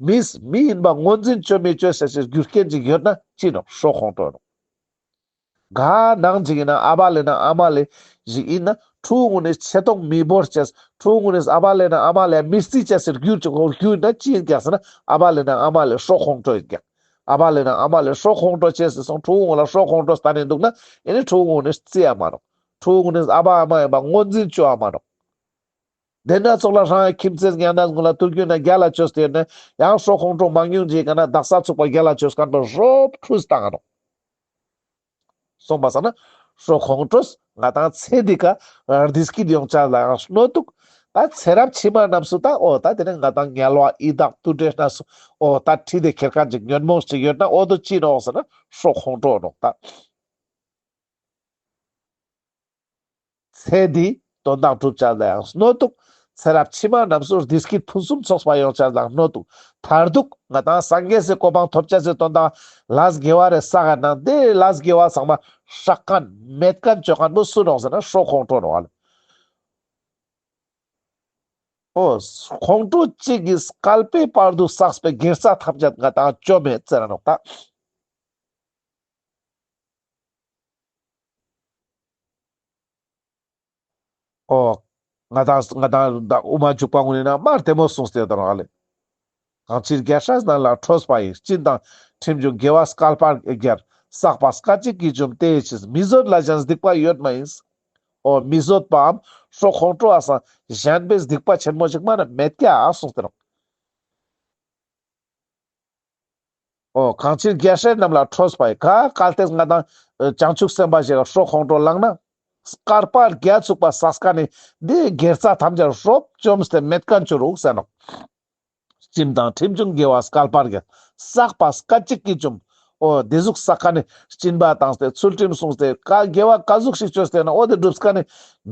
མི་མི་ཡིན་པ་ངོས་འཛིན་ཅོ་མི་ཅོ་ཟེར་ཟེར་རྒྱུ་རྐྱེན་ཅིག་ཡོད་ན་ཅི་ནོག་ཤོ་ཁོང་ཁྲོ་ནོག་ག་ནང་ཅིག་ཡིན་ན་ཨ་བ་ལེ་ན་ཨ་མ་ལེ་ཞིག་ཡིན་ན་ཕྲུ་གུ་ནི་ཆེ་མཐོང་མི་བོར་ཅེས་ཕྲུ་གུ་ནི་ཨ་བ་ལེ་ན་ཨ་མ་ལེ་མི་བརྩི་ཅེས་ཟེར་རྒྱུ་ཅིག་ཧོ་རྒྱུ་ཡིན་ན་ཅི་ཡིན་ཀྱག་ཟེར་ན་ཨ་བ་ལེ་ན་ཨ་མ་ལེ་ཤོ་ཁོང་ཁྲོ་ཡིན་ཀྱག་ཨ་བ་ལེ་ན་ཨ་མ་ལེ་ཤོ་ཁོང་ཁྲོ་ཅེས་ཟེར་སོང་ཕྲུ་གུ་ལ་ཤོ་ཁོང་ཁྲོ་སྟན་ནས་འདུག་ན་ཨེ་ནི་ཕྲུ་གུ་ནི་བརྩི་ཡ་མ་ནོག་ཕྲུ་གུ་ནི་ཨ་བ་ཨ་མ་ཡིན་པ་ངོས་འཛིན་ཅོ་ཡ་མ་ནོག་དེ་འདྲ་ཚོགས་ལ་རང་ཁྱིམ་མཚེས་ཉང་ན་ངུ་ལ་ཐུར་རྒྱུད་ན་རྒྱ་ལ་ཆོས་དེ་ནས་ཡང་ཤོ་ཁོང་ཁྲོ་མང་ཉུང་ཅིག་ག་ན་དག་ས་ཚུགས་པ་རྒྱ་ལ་ཆོས་སྐམ་པོ་རོབ་ཁྲུས་བཏང་ནོག་སོང་པ་སང་ན་ཤོ་ཁོང་ཁྲོས་ང་ཏང་ཚེ་འདི་ཀ་བདེ་སྐྱིད་ཡོང་ཆ་ལ་ཡང་གནོད་འདུག་ད་ཚེ་རབས་ཕྱི་མ་རྣམས་སུ་ད་ཨོ་ད་དེ་ནས་ང་ཏང་དམྱལ་བ་ཡི་དྭགས་དུད་འགྲོའི་གནས་སུ་ཨོ་ད་ཁྲིད་དེ་ཁྱེར་མཁན་ཅིག་ཉོན་མོངས་ཅིག་ཡོད་ན་ཨོ་དོ་ཅི་ནོག་ཟེར་ན་ཤོ་ཁོང་ཁྲོ་ནོག་ད། ཚེ་འདིའི་དོན་དག་སྒྲུབ་བྱ་ལ་ཡང་གནོད་འདུག་ཚེ་རབས་ཕྱི་མ་རྣམས་སུ་བདེ་སྐྱིད་ཕུན་སུམ་ཚོགས་པ་ཡོང་བྱ་ལ་གནོད་འདུག་མཐར་ཐུག་ང་ཏང་སངས་རྒྱས་སི་གོ་འཕང་ཐོབ་བྱ་སི་དོན་དག་ལས་དགེ་བ་རེ་བསགས་ན་དེ་ལས་དགེ་བ་ཚང་མ་བསྲག་མཁན་མེད་མཁན་བཅོ་མཁན་པོ་སུ་ནོག་ཟེར་ན་ཤོ་ཁོང་ཁྲོ་ནོག་ཨ་ལེ། ཨོ། ཁོང་ཁྲོ་གཅིག་གིས་བསྐལ་པའི་བར་དུ་བསགས་པའི་དགེ་རྩ་ཐམས་ཅད་ང་ཏང་བཅོམ་མེད་ཟེར་ནོག་ད། ཨོ། ང་དང་ང་དང་ད་དབུ་མ་འཇུག་པ་ངོ་ནས་ན་མར་དེ་མོ་གསུངས་ཏེ་དང་ཨ་ལེ། གང་ཕྱིར་རྒྱལ་སྲས་རྣམས་ལ་ཁྲོས་པ་ཡིས། སྦྱིན་དང་ཁྲིམས་བཅོ་དགེ་བ་བསྐལ་པར་བརྒྱར། བསགས་པ་སྐད་ཅིག་གིས་བཅོམ་དེ་ཡི་ཕྱིར། མི་བཟོད་ལ་གཞན་སྡིག་པ་ཡོད་མ་ཡིན། ཨོ་མི་བཟོད་པའམ་ཤོ་ཁོང་ཁྲོ་བ་སང་གཞན་པའི་སྡིག་པ་ཆེན་མོ་ཞིག་མ་ན་མེད་ཀྱག་གསུངས་ཏེ་རང་། ཨོ། གང་ཕྱིར་རྒྱལ་སྲས་རྣམས་ལ་ཁྲོས་པ་ཡི། ག་གལ་ཏེ་ང་དང་བྱང་ཆུབ་སེམས་དཔའ་ཞིག་ལ་ཤོ་ཁོང་ཁྲོ་ལངས་ན། བསྐལ་པ་བརྒྱ་ཚུགས་པ་བསགས་མཁན་ནི་འདི་དགེ་རྩ་ཐམས་ཅད་རོབ་བཅོམ་སྟེ་མེད་མཁན་བཅོ་རུག་ཟེར་ནོག་ཁྲིམས་དང་ཁྲིམས་གཅོད་དགེ་བ་བསྐལ་པར་བརྒྱ། བསགས་པ་སྐད་ཅིག་གིས་བཅོམ། ཨོ་དེ་ཟུག་བསགས་མཁན་ནི་སྦྱིན་པ་བཏང་སྟེ་ཚུལ་ཁྲིམས་སྲུང་སྟེ་ཀ་དགེ་བ་ག་ཟུག་ཞིག་བཅོས་ཏེ་ན་ཨོ་དེ་སྒྲུབ་མཁན་ནི་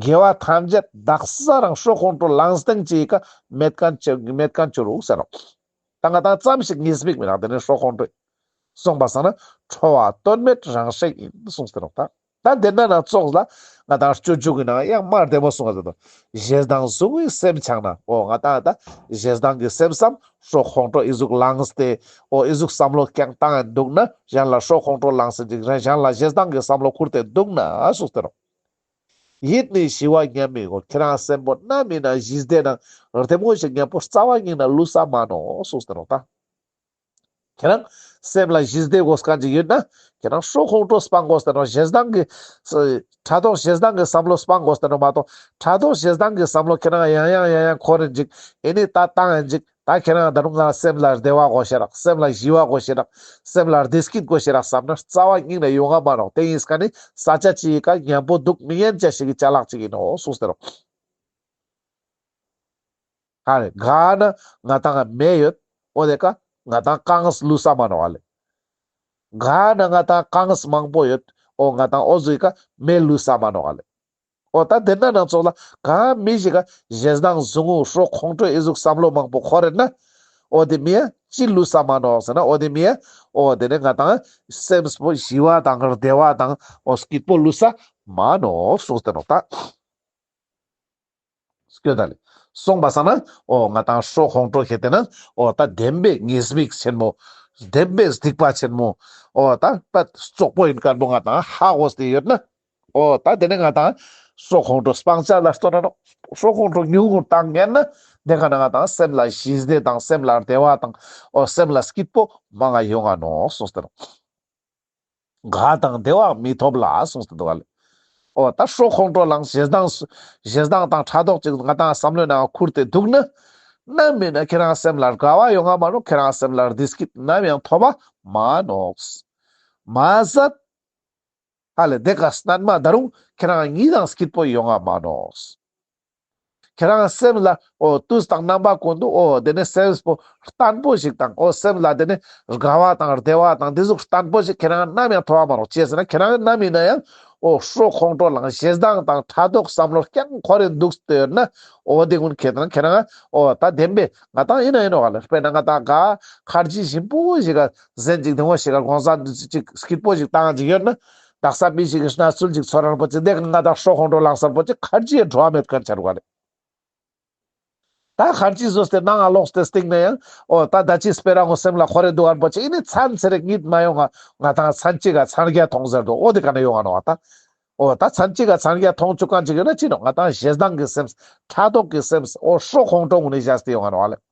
དགེ་བ་ཐམས་ཅད་དག་ས་རང་ཤོ་ཁོང་ཁྲོ་ལངས་སྟེང་ཅིག་ཀ་མེད་མཁན་ཅི་མེད་མཁན་ཅི་རུག་ཟེར་རོ། ད་ང་ཏང་ཙམ་ཞིག་ཉེས་དམིགས་མི་རག་དེ་ནས་ཤོ་ཁོང་ཁྲོ། གསུངས་པ་སང་ན་ཁྲོ་བ་དོན་མེད་རང་སྲེག་ཡིན་གསུངས་ཏེ་རོགས་ད། ད་དེ་འདྲ་ན་ཙོགས་ལ་ང་ཏང་སྤྱོད་འཇུག་གི་ནང་ཡང་མར་བདེ་མོ་གསུངས་ཏེ་དང་། ཞེ་སྡང་ཟུག་རྔུའི་སེམས་འཆང་ན། ཨོ་ང་ཏང་ད་ཞེ་སྡང་གི་སེམས་སམ་ཤོ་ཁོང་ཁྲོ་ཨི་ཟུག་ལངས་ཏེ། ཨོ་ཨི་ཟུག་བསམ་བློ་རྐྱང་བཏང་འདུག་ན་གཞན་ལ་ཤོ་ཁོང་ཁྲོ་ལངས་ཏེ་ཅིག་རེ་གཞན་ལ་ཞེ་སྡང་གི་བསམ་བློ་ཁུར་ཏེ་འདུག་ན་གསུངས་ཏེ་རོགས། ཡིད་ནི་ཞི་བ་མཉམ་མེད་འོ། ཁྱེད་རང་སེམས་པོ་གནམ་མེད་ན་ཞི་བདེ་ནང་བདེ་མོ་ཞིག་མཉམ་པོ་རྩ་བ་ཉིད་ནས་ལུས་ས་མ་ནོག་གསུངས་ཏེ་རོགས་ད། ཁྱེད་རང་སེམས་ལ་ཞི་བདེ་དགོས་མཁན་ཅིག་ཡོད་ན། ཁྱེད་རང་ཤོ་ཁོང་ཁྲོ་སྤང་དགོས་ཏེ་ནོ། ཞེ་སྡང་གི་ཕྲག་དོག་ཞེ་སྡང་གི་བསམ་བློ་སྤང་དགོས་ཏེ་ནོ་མ་གཏོགས། ཕྲག་དོག་ཞེ་སྡང་གི་བསམ་བློ་ཁྱེད་རང་ཡང་ཡང་ཡང་ཡང་འཁོར་རིན་ཅིག་ཨེ་ནི་ད་བཏང་ཡིན་ཅིག་ད་ཁྱེད་རང་ད་རུང་ང་སེམས་ལ་བདེ་བ་དགོས་ཤེས་རག་སེམས་ལ་ཞི་བ་དགོས་ཤེས་རག་སེམས་ལ་བདེ་སྐྱིད་དགོས་ཤེས་རག་བསམ་ན་རྩ་བ་ཉིད་ནས་ཡོང་ང་མ་ནོག་དེ་ཡིན་ས་ནི་ས་ཆ་ཅིག་ག་མཉམ་པོ་འདུག་མི་ཉན་ཅ་ཞིག་གི་ཅ་ལག་ཅིག་ཡིན་ནོ་གསུངས་ཏེ་རོགས། ཧ་ལེ་ག་ན་ང་ཏང་མེ་ཡོད། ཨོ་དེ་ཀ་ང་ཏང་གངས་ལུས་ས་མ་ནོག་ཨ་ལེ། ག་ན་ང་ཏང་གངས་མང་པོ་ཡོད། ཨོ་ང་ཏང་ཨོ་ཟུག་ག་མེ་ལུས་ས་མ་ནོག་ཨ་ལེ། ཨོ་ད་དེ་འདྲ་ན་ཙོགས་ལ་ག་མི་ཞིག་ག་ཞེ་སྡང་ཟུག་རྔུ་ཤོ་ཁོང་ཁྲོ་ཨི་ཟུག་བསམ་བློ་མང་པོ་འཁོར་རེད་ན། ཨོ་དེ་མི་ཡ་ཅི་ལུས་ས་མ་ནོག་ཟེར་ན་ཨོ་དེ་མི་ཡ་ཨོ་དེ་ནས་ང་ཏང་སེམས་པོ་ཞི་བ་དང་བདེ་བ་དང་ཨོ་སྐྱིད་པོ་ལུས་ས་མ་ནོག་གསུངས་ཏེ་ནོག་ད། སྐྱོ་ད་ལེ། སོང་པ་སང་ན་ཨོ་ང་ཏང་ཤོ་ཁོང་ཁྲོ་ཁེ་ཏེ་ན་ཨོ་ད་བདེན་པའི་ཉེས་དམིགས་ཆེན་མོ། བདེན་པའི་སྡིག་པ་ཆེན་མོ། ཨོ་ད་པད་བཙོག་པོ་ཡིན་མཁན་པོ་ང་ཏང་ཧ་གོ་སྟེ་ཡོད་ན། ཨོ་ད་དེ་ནས་ང་ཏང་ཤོ་ཁོང་ཁྲོ་སྤང་བྱ་ལ་ལྟོས་ན་ནོ། ཤོ་ཁོང་ཁྲོ་ཉུང་ངུ་བཏང་ངན་ན་དེ་ག་ན་ང་ཏང་སེམས་ལ་ཞི་བདེ་དང་སེམས་ལ་བདེ་བ་དང་ཨོ་སེམས་ལ་སྐྱིད་པོ་མང་ང་ཡོང་ང་ནོ་གསུངས་ཏེ་ནོ། དགའ་དང་བདེ་བ་མི་ཐོབ་ལ་གསུངས་ཏེ་འདུག་ག་ལེ། ཨོ་ད་ཤོ་ཁོང་ཁྲོ་ལངས་ཞེ་སྡང་ཞེ་སྡང་དང་ཕྲག་དོག་ཅིག་ང་ཏང་བསམ་བློའི་ནང་ཁུར་ཏེ་འདུག་ན། ནམ་མིན་ན་ཁྱེད་རང་སེམས་ལ་དགའ་བ་ཡོང་ང་མ་ནོག་ཁྱེད་རང་སེམས་ལ་བདེ་སྐྱིད་ནམ་ཡང་ཐོབ་པ་མ་ནོག་མ་ཟད། ཧ་ལེ་དེ་ཀ་སྣན་མ་ད་རུང་ཁྱེད་རང་ཉིད་དང་སྐྱིད་པོ་ཡོང་ང་མ་ནོག་ཁྱེད་རང་སེམས་ལ་ཨོ་དུས་དང་རྣམ་པ་ཀུན་ཏུ་ཨོ་དེ་ནས་སེམས་པོ་བརྟན་པོ་ཞིག་དང་ཨོ་སེམས་ལ་དེ་ནས་དགའ་བ་དང་བདེ་བ་དང་དེ་ཟུག་བརྟན་པོ་ཞིག་ཁྱེད་རང་ནམ་ཡང་ཐོབ་པ་མ་རོགས་ཅེས་ཟེར་ན་ཁྱེད་རང་ནམ་ཡིན་ན་ཡང་ཨོ་ཤོ་ཁོང་ཁྲོ་ལངས་ཞེ་སྡང་དང་ཕྲག་དོག་བསམ་བློ་རྐྱང་འཁོར་རེ་འདུག་སྟེ་ཡོད་ན་ཨོ་དེ་ཀུན་ཁྱེད་རང་ཁྱེད་རང་ཨོ་ད་བདེན་པས་ང་ཏང་ཡིན་ན་ཡིན་ནོ་ག་ལ་དཔེར་ན་ང་ཏང་ག་ཁར་ཇི་ཞིམ་པོ་ཞིག་ག་ཟན་ཅིག་དེ་མོ་ཞིག་ག་གོང་ས་ཅིག་སྐྱིད་པོ་ཞིག་བཏང་ཅིག་ཡོད་ན། དག་ས་མི་ཞིག་གི་གནས་ཚུལ་ཅིག་ཚོར་རན་པོ་ཅིག་དེ་ང་ད་ཤོ་ཁོང་ཁྲོ་ལངས་སར་པོ་ཅིག་ཁར་ཇི་ཡི་བྲོ་བ་མེད་ཁར་ཆར་བ་རེད། ད་ཁར་ཇི་བཟོས་ཏེ་ནང་ང་ལོག་སྟེ་སྟེང་ན་ཡང་ཨོ་ད་ད་ཅི་སྤེ་ར་ངོ་སེམས་ལ་འཁོར་རེ་འདུག་ཨན་པོ་ཅིག་ཨི་ནི་མཚན་ཚེ་རེ་གཉིད་མ་ཡོང་ང་ང་ད་མཚན་གཅིག་ག་མཚན་བརྒྱ་མཐོང་ཟེར་འདུག་ཨོ་དེ་ག་ན་ཡོང་ང་ནོ་ཨ་ད། ཨོ་ད་མཚན་གཅིག་ག་མཚན་བརྒྱ་མཐོང་བཅུག་ག་ཅིག་ཡོད་ན་ཅི་ནོ་ང་ད་ཞེ་སྡང་གི་སེམས་ཕྲག་དོག་གི་སེམས་ཨོ་ཤོ་ཁོང་ཁྲོ་ངུ་ནི་བཞག་སྟེ་ཡོང་ང་ནོ་ཨ་ལེ།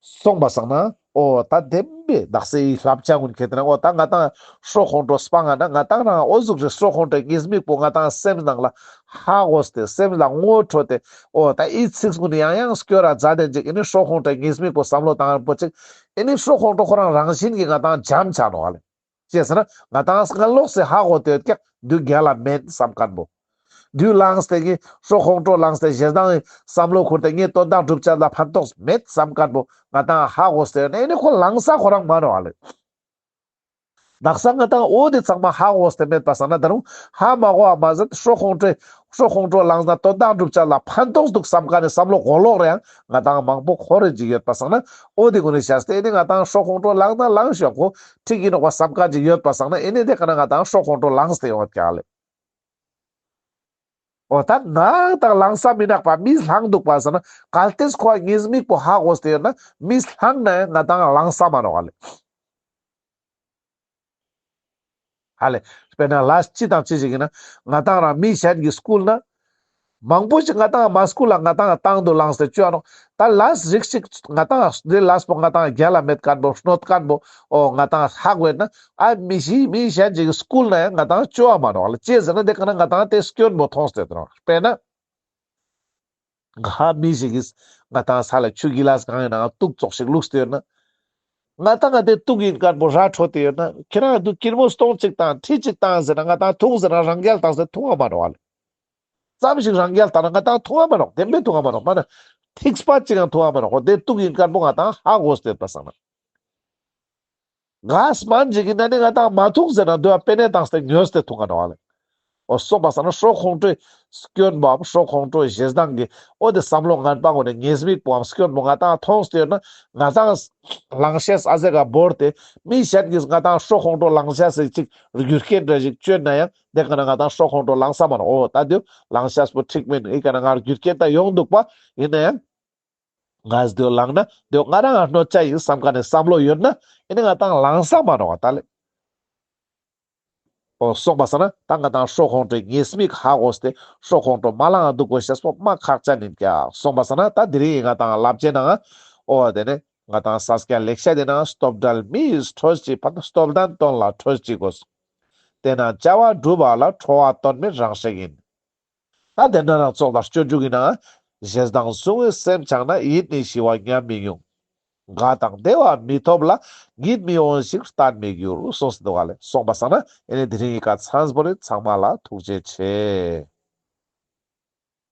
སོང་པ་སང་ན་ཨོ་ད་བདེན་པའི་དག་སའི་བསླབ་བྱ་ཀུན་ཁྱེར་ཏེ་ན་ཨོ་ད་ང་ཏང་ཤོ་ཁོང་ཁྲོ་སྤང་ང་ན་ང་ཏང་རང་ཨོ་ཟུག་རེ་ཤོ་ཁོང་ཁྲོའི་ཉེས་དམིགས་པོ་ང་ཏང་སེམས་ནང་ལ་ཧ་གོ་སྟེ་སེམས་ལ་ངོ་འཕྲོད་དེ་ཨོ་ད་ཨི་ཚིག་ཀུན་ཡང་ཡང་སྐྱོ་ར་མཛའ་དེ་ཅིག་ཨི་ནི་ཤོ་ཁོང་ཁྲོའི་ཉེས་དམིགས་པོ་བསམ་བློ་བཏང་པོ་ཅིག་ཨི་ནི་ཤོ་ཁོང་ཁྲོ་ཁོ་རང་རང་བཞིན་གྱི་ང་ཏང་འཇམ་ཆ་ནོ་ཨ་ལེ། ཅེས་ཟེར་ན་ང་ཏང་སྔ་ལོགས་སེ་ཧ་གོ་སྟེ་ཡོད་ཀྱག་དུས་རྒྱ་ལ་མེད་བསམ་མཁན་པོ། དུས་ལངས་ཏེ་གི་ཤོ་ཁོང་ཁྲོ་ལངས་ཏེ་ཞེ་སྡང་བསམ་བློ་ཁུར་ཏེ་ངས་དོན་དག་སྒྲུབ་བྱ་ལ་ཕན་ཐོགས་མེད་བསམ་མཁན་པོ་ང་ཏང་ཧ་གོ་སྟེ་ཡོད་ན་ཨེ་ནི་ཁོ་ལངས་ས་ཁོ་རང་མ་ནོ་ཨ་ལེ། དག་ས་ང་ཏང་ཨོ་དེ་ཚང་མ་ཧ་གོ་སྟེ་མེད་པ་སང་ན་ད་རུང་ཧ་མ་གོ་བ་མ་ཟད་ཤོ་ཁོང་ཁྲོ་ཤོ་ཁོང་ཁྲོ་ལངས་ན་དོན་དག་སྒྲུབ་བྱ་ལ་ཕན་ཐོགས་འདུག་བསམ་མཁན་ནི་བསམ་བློ་གོ་ལོག་རེ་ཡང་ང་ཏང་མང་པོ་འཁོར་རེ་ཅིག་ཡོད་པ་སང་ན་ཨོ་དེ་ཀུན་ནི་བྱས་ཏེ་ཨེ་ནི་ང་ཏང་ཤོ་ཁོང་ཁྲོ་ལངས་ན་ལངས་ཤོག་གོ་ཁྲིག་ཡིན་ནོག་པ་བསམ་མཁན་ཅིག་ཡོད་པ་སང་ན་ཨེ་ནི་དེ་ག་ན་ང་ཏང་ཤོ་ཁོང་ཁྲོ་ལངས་ཏེ་ཡོང་བ་ཀྱག་ལེ། ཨོ་ད་ང་ཏང་ལངས་ས་མི་ནག་པ་མི་ལངས་འདུག་པ་སང་ན་གལ་ཏེ་ཁོ་ཉེས་དམིགས་པོ་ཧ་གོ་སྟེ་ཡོད་ན་མི་ལངས་ན་ཡང་ང་ཏང་ལངས་ས་མ་ནོ་ཨ་ལེ། ཧ་ལེ། དཔེར་ན་ལས་ཅི་དང་ཅི་ཞིག་ཡིན་ན་ང་ཏང་རང་མི་གཞན་གྱིས་སྐུལ་ན། མང་པོ་ཞིག་ང་ཏང་མ་སྐུལ་ལ་ང་ཏང་བཏང་དུ་ལངས་ཏེ་བཅོ་ནོ། ད་ལས་རིགས་ཤིག་ང་ཏང་འདི་ལས་པོ་ང་ཏང་རྒྱ་ལ་མེད་མཁན་པོ་གནོད་མཁན་པོ་ཨོ་ང་ཏང་ཧ་གོ་ན་ཨ་མི་ཞིག་མི་གཞན་ཞིག་སྐུལ་ན་ཡང་ང་ཏང་བཅོ་བ་མ་ནོ་ལ་ཅེས་ཟེར་ན་དེ་ག་ན་ང་ཏང་དེ་སྐྱོན་པོ་མཐོང་སྟེ་དང་དཔེར་ན། ང་མི་ཞིག་གིས་ང་ཏང་ས་ལ་ཆུ་གི་ལས་གང་ཡིན་ན་ང་ཏུག་ཙོག་ཞིག་བླུགས་ཏེ་ཡོད་ན། ང་ཏང་ང་དེ་ཏུག་ཡིན་མཁན་པོ་ར་འཕྲོད་དེ་ཡོད་ན་ཁྱེད་རང་དུ་ཀིར་མོ་སྟོང་གཅིག་དང་ཁྲི་གཅིག་བཏང་ཟེར་ན་ང་ཏང་འཐུང་ཟེར་ན་རང་རྒྱལ་བཏང་ཟེར་འཐུང་བ་མ་ནོ་ལེ། ཙམ་ཞིག་རང་རྒྱལ་དང་ན་ང་ཏང་ཐུང་བ་མ་ནོག་བདེན་པའི་ཐུང་བ་མ་ནོག་མ་ན་ཐིགས་པ་ཅིག་ཡང་ཐུང་བ་མ་ནོག་འོ་དེ་ཏུག་ཡིན་ཀར་པོ་ང་ཏང་ཧ་གོ་སྟེ་པ་སང་ན། ག་སྨན་ཅིག་ཡིན་ན་ནི་ང་ཏང་མ་ཐུག་ཟེར་ན་འདོད་པ་པེ་ནེ་བཏང་སྟེ་ཉོས་ཏེ་ཐུང་ང་ནོག་ལེ། འོ་སོང་པ་སང་ན་ཧྲོ་ཁོང་ཁྲོའི་སྐྱོན་པོའམ་ཧྲོ་ཁོང་ཁྲོའི་ཞེ་སྡང་གི་འོ་དེ་བསམ་བློ་ངན་པ་ངོ་ནས་ཉེས་དམིགས་པོའམ་སྐྱོན་པོ་ང་ཏང་མཐོང་སྟེ་ཡོད་ན་ང་ཏང་ལང་ཤས་ཨ་ཟེ་ག་བོར་ཏེ་མི་གཞན་གྱིས་ང་ཏང་ཧྲོ་ཁོང་ཁྲོ་ལང་ཤས་ཟེར་ཅིག་རྒྱུ་རྐྱེན་འདྲ་ཞིག་བཅོས་ན་ཡང་དེ་ག་ན་ང་ཏང་ཧྲོ་ཁོང་ཁྲོ་ལང་ས་མ་ནོག་འོ་ད་དུས་ལང་ཤས་པོ་འགྲིག་མིན་ཨི་ག་ན་ང་རྒྱུ་རྐྱེན་ད་ཡོང་འདུག་པ་ཡིན་ན་ཡང་། ང་སྡོད་ལངས་ན་སྡོད་ང་རང་ང་གནོད་བྱ་ཡིན་བསམ་ག་ནས་བསམ་བློ་ཡོད་ན་ཨེ་ནི་ང་ཏང་ལངས་ས་མ་ནོག་ད་ལེ། ཨོ་སོང་པ་ས་ན་ད་ང་ཏང་ཧྲོ་ཁོང་ཁྲོའི་ཉེས་དམིགས་ཧ་གོ་སྟེ་ཧྲོ་ཁོང་ཁྲོ་མ་ལངས་འདུག་གོ་ཤེས་པོ་མ་ཁག་ཅན་ཡིན་ཀྱག་སོང་པ་ས་ན་ད་དེ་རིང་ང་ཏང་ལབ་ཅེ་ནང་ཨོ་དེ་ནས་ང་ཏང་ས་སྐྱ་ལེགས་བཤད་དེ་ནང་སྟོབས་དྲལ་མི་ཡིས་ཁྲོས་ཅི་ཕན་སྟོབས་ལྡན་དོན་ལ་ཁྲོས་ཅི་དགོས། དེ་ན་བྱ་བ་སྒྲུབ་པ་ལ་ཁྲོ་བ་དོན་མེད་རང་ཤེས་ཡིན། ད་དེ་འདྲ་ན་ཚོགས་དང་སྤྱོད་འཇུག་གི་ནང་ཞེ་སྡང་བཟུང་བའི་སེམས་འཆང་ན་ཡིད་ནི་ཞི་བ་ཉམས་མི་མྱོང་། དགའ་དང་བདེ་བ་མི་ཐོབ་ལ་ཡིད་མི་འོང་ཞིང་བརྟན་མི་འགྱུར་གསུངས་སུ་འདུག་ག་ལེ། སོང་པ་སང་ན་ཨེ་ནི་དེ་རིང་ཡི་ག་ཚང་པོ་རེ་ཚང་མ་ལ་ཐུགས་རྗེ་ཆེ།